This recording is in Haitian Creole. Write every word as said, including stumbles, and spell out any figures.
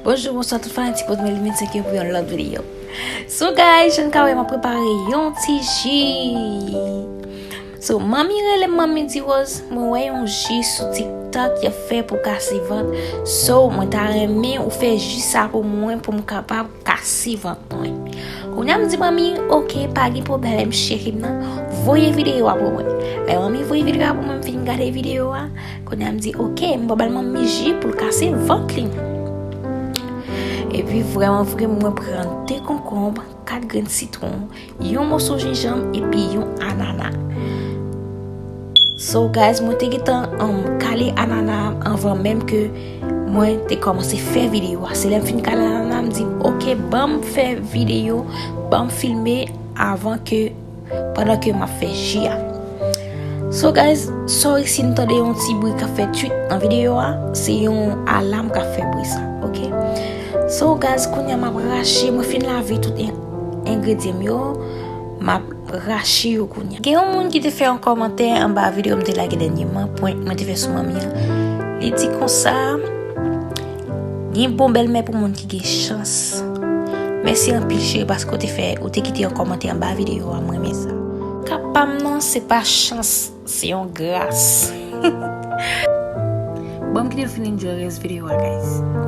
Bonjou, bonswa tout fanatik Rose Meli vennsenk yo pou yon lòt videyo. So guys, jan n ka wè, m ap prepare yon ti ji. So, manmi rele m, manmi di, Rose, mwen wè yon ji sou TikTok y ap fè pou kase vant. So, mwen ta renmen ou fè ji sa pou mwen, pou m kapab kase vant mwen. Kounye a m di manmi, oke, pa gen pwoblèm, cheri m nan, voye videyo a pou mwen. Lè manmi voye videyo a pou mwen, m fin gade videyo a. Kounye a m di, oke, m pral ba manmi ji pou l kase vant li. Epi vrèman vre, mwen pran de konkonb, kat grenn sitwon, yon moso jenjanm epi yon anana. So guys, mwen te gentan um, kale anana anvan menm ke mwen te kòmanse fè videyo a. Se lè m fin kale anana, m di, oke, ban m fè videyo, ban m filme avan ke, pandan ke m ap fè ji a. So guys, sorry si n tande yon ti bri k ap fè twit nan videyo a, se yon alam k ap fè bri sa, oke? So guys, kounye a m ap rache, mwen fin lave tout en- engredyan m yo, m ap rache yo kounye a. Gen yon moun ki te fè yon kòmantè anba videyo m te lage dènyèman, prank mwen te fè sou manmi an. Li di konsa, gen bon bèlmè pou moun ki gen chans. Mèsi anpil cheri paske w te fè, ou te kite yon kòmantè anba videyo a, mwen renmen sa. Ka pa m nan, se pa chans, se yon gras. Bon, m kite l fin enjoy rès videyo a, guys.